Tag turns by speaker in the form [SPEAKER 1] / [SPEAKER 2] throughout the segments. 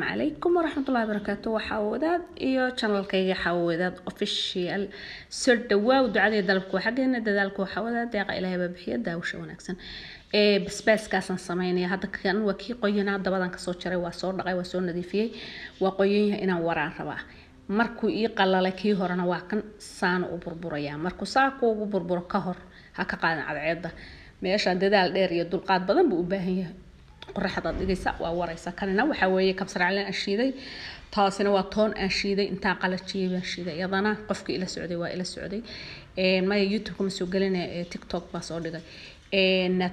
[SPEAKER 1] Calaykum waraxmatullahi wabarakaatu. Waxaa Wadaad iyo channelkayga Xawo Wadaad Official. Soo dhawaaw. Ducadii dalabku waa xaggeena, dadaalku waxaa Wadaad, deeqa Ilaahay baa bixiya. Daawasha wanaagsan. Ee basbaaskaasaan sameynaya hadda. Kan waa kii qoyanaa, dabadan kasoo jaray, waa soo dhaqay, waa soo nadiifiyey, waa qoyan yahay, inaan waraan rabaa. Markuu ii qalalay kii horena, waa kan saana u burburayaa. Markuu saa kuugu burburo, ka hor ha ka qaadan cadceedda. Meeshaan dadaal dheer iyo dulqaad badan buu u baahan yahay. Qoraxdaad dhigaysa, waa waraysa. Kanina waxaa weeye kabsar caleen aan shiiday, taasina waa toon aan shiiday, intaan qalajiyay baan shiiday. Iyadana qofkii ila socday waa ila socday. Maya, YouTube ma soo gelina, TikTok baa soo dhigay.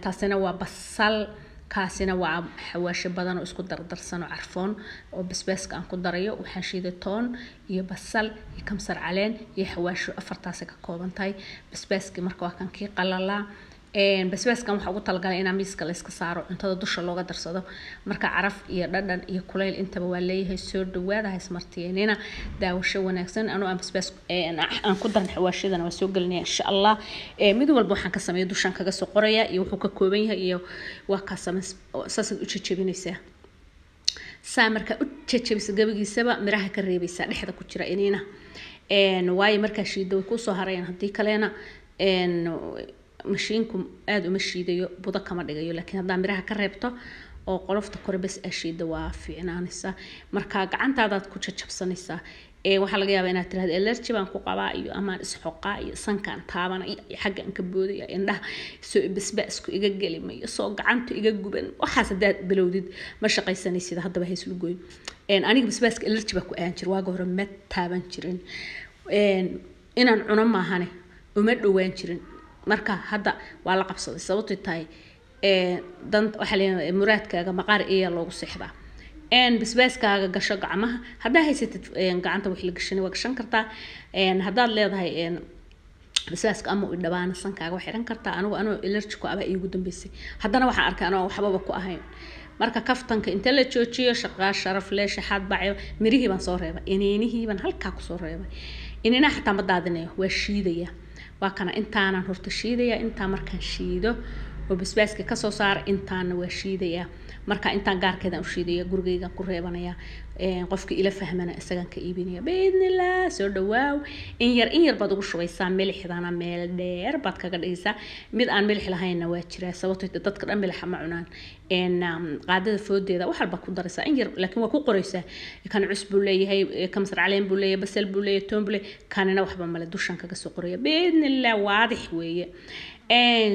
[SPEAKER 1] Taasina waa basal, kaasina waa xawaasho badan oo isku dardarsan oo carfoon oo basbaaska aan ku darayo. Waxaan shiiday toon iyo basal iyo kamsar caleen iyo xawaasho, afartaasay ka kooban tahay basbaaskii. Marka waa kan kii qalalaa. Basbaaskan waxaa ugu talagalay inaa miiska la iska saaro, cuntada dusha looga darsado. Marka caraf iyo dhadhan iyo kulayl intaba waa leeyahay. Soo dhawaada, haysmartiyenina, daawasho wanaagsan. Anuu aan basbaas aan ku daran xawaashadana waa soo gelinaya, insha Allah. Mid walba waxaan ka sameeya dushaan kaga soo qoraya iyo wuxuu ka kooban yahay. Iyo waa kaa same, saasaad u jejebinaysaa. Saa markaa u jejebisa, gabagiisaba miraha ka reebaysaa dhexda ku jira iniina, waayo markaa shiida way kusoo harayaan. Haddii kalena mashiinku aada uma shiidayo, budo kama dhigayo. Laakiin haddaa miraha ka reebto oo qolofta kore bes aa shiida, waa fiicnaanaysaa. Marka gacantaadaad ku jajabsanaysaa. Waxaa laga yaabaa inaad tirahdo allergy baan ku qabaa, iyo amaan isxoqaa, iyo sankaan taabana, iyo xaggaan ka boodaya, indhaha soo basbaasku iga gelimayo, soo gacanta iga guban. Waxaas haddaad bilowdid, ma shaqaysanaysid. Haddaba hayslu goyn. Aniga basbaaska allergy baa ku ahaan jira waaga hore, ma taaban jirin, inaan cuno maahane uma dhowaan jirin. Marka hadda waa la qabsaday, sababtay tahay dan waxaa leeyahay muraadkaaga maqaar iya loogu seexdaa. Basbaaskaaga gasho gacmaha haddaa haysatid, gacanta wixii la gashanay waa gashan kartaa. Haddaad leedahay basbaaska ama u dhabaana, sankaaga waa xiran kartaa. Anigu anoo allergy ku abaa iigu dambeysay, haddana waxaan arkay anoo waxbaba ku ahayn. Marka kaftanka inta la joojiyo, shaqaa sharaf leh, shaxaad bacyo. Mirihii baan soo reebay, iniinihii baan halkaa kusoo reebay. Iniinaha xataa ma daadinayo, waa shiidaya. Waa kana, intaanan horta shiidaya. Intaa markaan shiido oo basbaaska kasoo saara, intaana waa shiidaya. Marka intaan gaarkeedaan u shiidaya, gurigaygaan ku reebanaya. Qofka ila fahmana isagaan ka iibinaya, biidnillah. Soo dhawaaw. In yar in yar baad ugu shubaysaa. Milixdana meel dheer baad kaga dhigaysaa. Mid aan milix lahaynna waa jiraa, sababtoo dadka dhan milixa ma cunaan. Qaadada foodeeda wax walba ku daraysaa, in yar, laakiin waa ku qoraysaa. Kan cus buu leeyahay, kamsar caleen buu leeyahay, basal buu leeyahay, toon buu leeyahay. Kanina waxba male, dushan kaga soo qoraya, biidnillah. Waadix weeye.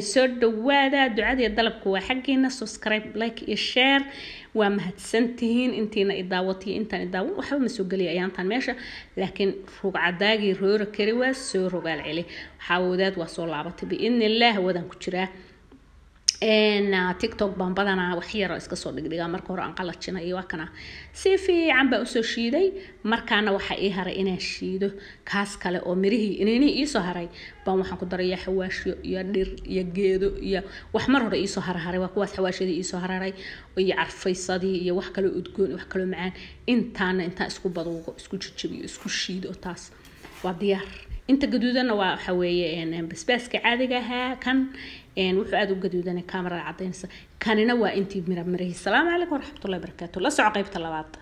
[SPEAKER 1] Soo dhawaada. Ducadii dalabku waa xaggeena. Subscribe, like iyo share. Waa mahadsantihiin intiina idaawatay, intaan idaawan. Waxba ma soo geliya ayaantaan meesha, laakiin rugcadaagii roora kari waa soo rogaal celi. Xaawadaad waa soo laabatay, biidnillaah. Wadaan ku jiraa TikTok baan badanaa wax yaroo iska soo dhigdhigaa. Marka hore aan qalajinay, waa kana, si fiican baa usoo shiiday. Markaana waxaa ii haray inaan shiido kaas kale oo mirihii iniinihii iisoo haray baan. Waxaan ku darayaa xawaashyo iyo dhir iyo geedo iyo wax mar hore iisoo harharay. Waa kuwaas xawaashyadii iisoo hararay iyo carfaysadii iyo wax kaloo udgoon iyo wax kaloo macaan. Intaana intaan isku baduugo, isku jajabiyo, isku shiido, taas waa diyaar. Inta gaduudanna waa waxa weeye basbaaska caadiga ahaa. Kan wuxuu aada u gaduudanay, kamarada cadaynaysa. Kanina waa intii mira mirihii. Salaamu calaykum waraxmatullahi wabarakaatu. La soco qaybta labaad.